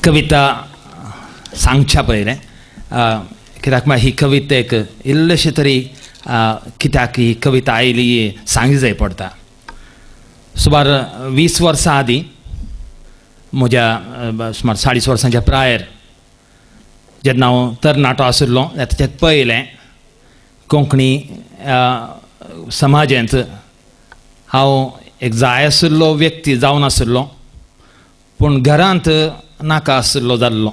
कविता सांगच्या पयलें कित्याक म्हळ्यार ही कवितेक इल्लेशें तरी कित्याक ही कविता आयली सांगी जाय पडटा. सुमार 20 वर्सां आदीं म्हज्या सुमार 40 वर्सांच्या प्रायर जेन्ना हांव तरणाटो आशिल्लो ताच्या पयलें कोंकणी समाजांत हांव एक जाय आशिल्लो व्यक्ती जावन आशिल्लो, पूण घरांत नाका आशिल्लो जाल्लो.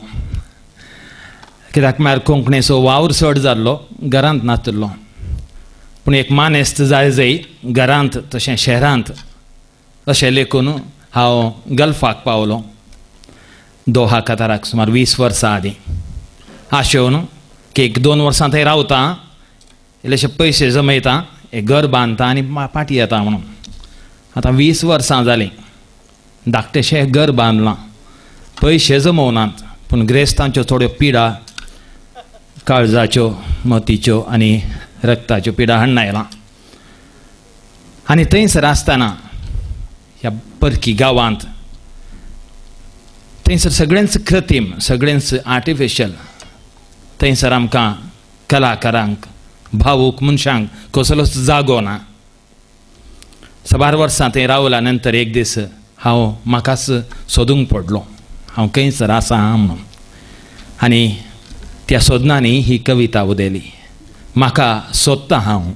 कित्याक म्हळ्यार कोंकणीचो वावर चड जाल्लो, घरांत नाशिल्लो. पूण एक मानेस्त जाय जाय घरांत तशें शहरांत अशें लेखून हांव गल्फाक पावलो, दोहा कताराक सुमार 20 वर्सां आदीं. आशेवन की 1-2 वर्सां थंय रावता, इल्लेशे पयशे जमयता, एक घर बांदता आनी पाटी येता म्हणून. आतां 20 वर्सां जालीं, धाकटेशें घर बांदलां, पयशे जमोवनात, पूण ग्रेस्तांच्यो थोड्यो पिडा, काळजाच्यो, मतीच्यो आनी रक्ताच्यो पिडा हाडून आयलां. आनी थंयसर आसतना ह्या परकी गांवांत थंयसर सगळेंच कृत्रीम, सगळेंच आर्टिफिशियल. थंयसर आमकां कलाकारांक, भावूक मनशांक कसलोच जागो ना. साबार वर्सां थंय रावल्या नंतर एक दीस हांव म्हाकाच सोदूंक पडलो, हांव खंयसर आसा म्हणून. आनी त्या सोदनांनी ही कविता उदयली, म्हाका सोदता हांव,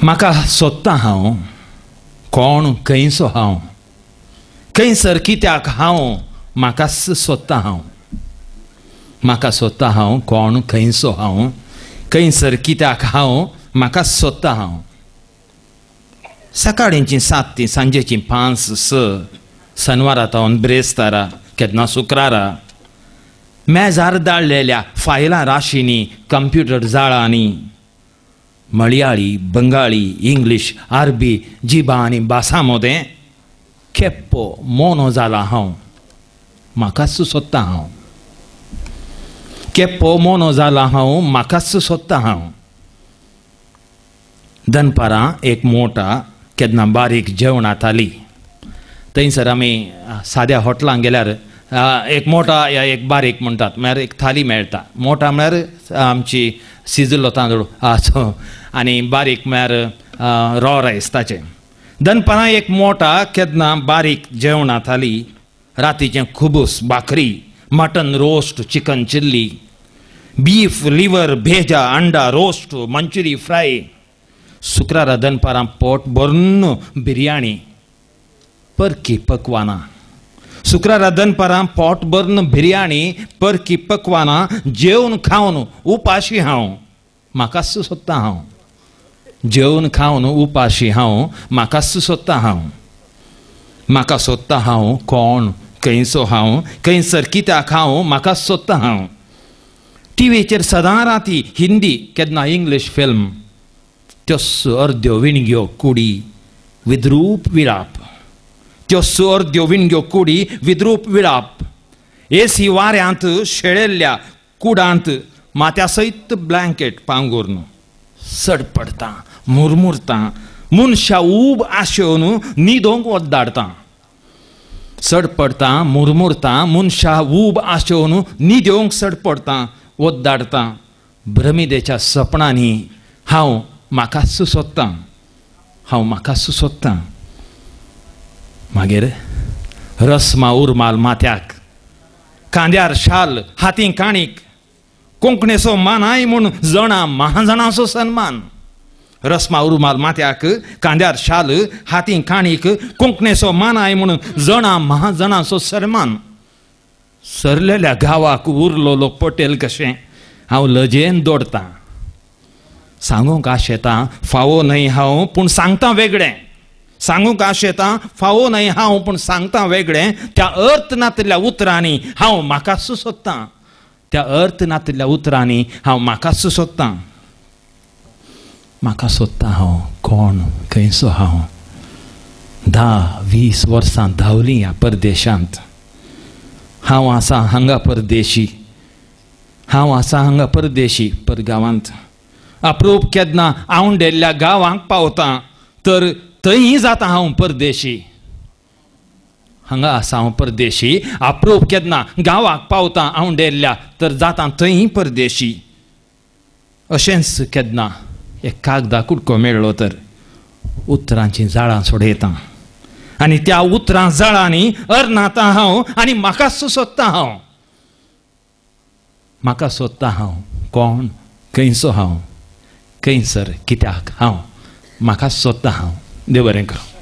म्हाका सोदता हांव, कोण खंयसो हांव, खंयसर कित्याक हांव, म्हाकाच सोदता हांव, म्हाका सोदता हांव, कोण खंयसो हांव, खंयसर कित्याक हांव, म्हाकाच सोदता हांव. सकाळींची 7 ती सांजेची 5-6, सनवारा तावन ब्रेस्तारा केन्ना शुक्रारा, मेजार दाळलेल्या फायलां राशींनी, कंप्युटर जाळांनी, मळयाळी, बंगाळी, इंग्लीश, अरबी जिबां आनी भासां मदें खेप्पो मोनो जाला हांव, म्हाकाच सोदता हांव. केप्पो मोनो जाला हांव, म्हाकाच सोदता हांव. दनपारां एक मोटा केन्ना बारीक जेवणा थाली, थंयसर आमी साद्या हॉटलांक गेल्यार एक मोटा या एक बारीक म्हणटात, म्हळ्यार एक थाली मेळटा. मोटा म्हळ्यार आमची शिजिल्लो तांदूळ आनी बारीक म्हळ्यार रॉ रायस ताचें. दनपारां एक मोटा केन्ना बारीक जेवणा थाली, रातीचें खुबूस भाकरी, mutton roast, chicken chilli, beef liver, भेजा, अंडा रोस्ट, मंचुरी फ्राय. शुक्रारा दनपारां पोट भरून बिरयाणी, परकी पकवानां. शुक्रारा दनपारां पोट भरून बिरयाणी, परकी पकवानां, जेवन खावन उपाशी हांव, म्हाकाच सोदता हांव. जेवन खावन उपाशी हांव, म्हाकाच सोदता हांव. म्हाका सोदता हांव, कोण खंयसो हांव, खंयसर कित्याक हांव, म्हाकाच सोदता हांव. टिवीचेर सदां राती हिंदी केन्ना इंग्लीश फिल्म, त्यो अर्द्यो विणग्यो कुडी विद्रूप विळाप, त्यो अर्द्यो विणग्यो कुडी विद्रूप विळाप. एसी वाऱ्यांत शेळेल्ल्या कुडांत माथ्या सयत ब्लँकेट पांगुरून सडपडटा, मुरमुरता, मनशा ऊब आशेवन न्हिदोंक ओद्दाडटा. सडपडटा, मुरमुरता, मनशा ऊब आशेवन न्हिदोंक सडपडटा, ओद्दाडटा. भ्रमिदेच्या सपनांनी हांव म्हाकाच सोदतां, हांव म्हाकाच सोदतां. मागीर रस्मा उरमाल माथ्याक, कांद्यार शाल, हातीं काणीक, कोंकणीचो मानाय म्हूण जणां महाजणांचो सन्मान. रस्मा उरमाल माथ्याक, कांद्यार शाल, हातीं काणीक, कोंकणीचो मानाय म्हूण जणां महाजणांचो सन्मान. सरलेल्या गांवाक उरलोलो पटेल कशें हांव लजेन दोडतां. सांगूंक आशेतां फावो न्हय हांव, पूण सांगता वेगळें. सांगूंक आशेतां फावो न्हय हांव, पूण सांगता वेगळें. त्या अर्थ नातिल्ल्या उतरांनी हांव म्हाकाच सोदतां. त्या अर्थ नातिल्ल्या उतरांनी हांव म्हाकाच सोदतां. म्हाका सोदता हांव, कोण खंयसो हांव. 10-20 वर्सां धांवलीं ह्या परदेशांत. हांव आसा हांगा परदेशी, हांव आसा हांगा परदेशी परगांवांत. अप्रूप केन्ना आवंडेल्ल्या गांवांक पावतां तर थंय जाता हांव परदेशी. हांगा आसा हांव परदेशी, अप्रूप केन्ना गांवाक पावता हांव डेल्ल्या तर जाता थंय परदेशी. अशेंच केन्ना एक कागदा कुडको मेळ्ळो तर उतरांचीं जाळां सोडयता आनी त्या उतरां जाळांनी अर्नाता हांव आनी म्हाका सोदता हांव, म्हाका सोदता हांव. कोण खंयचो हांव, खंयसर कित्याक हांव, म्हाका सोदता हांव. देव बरें करूं.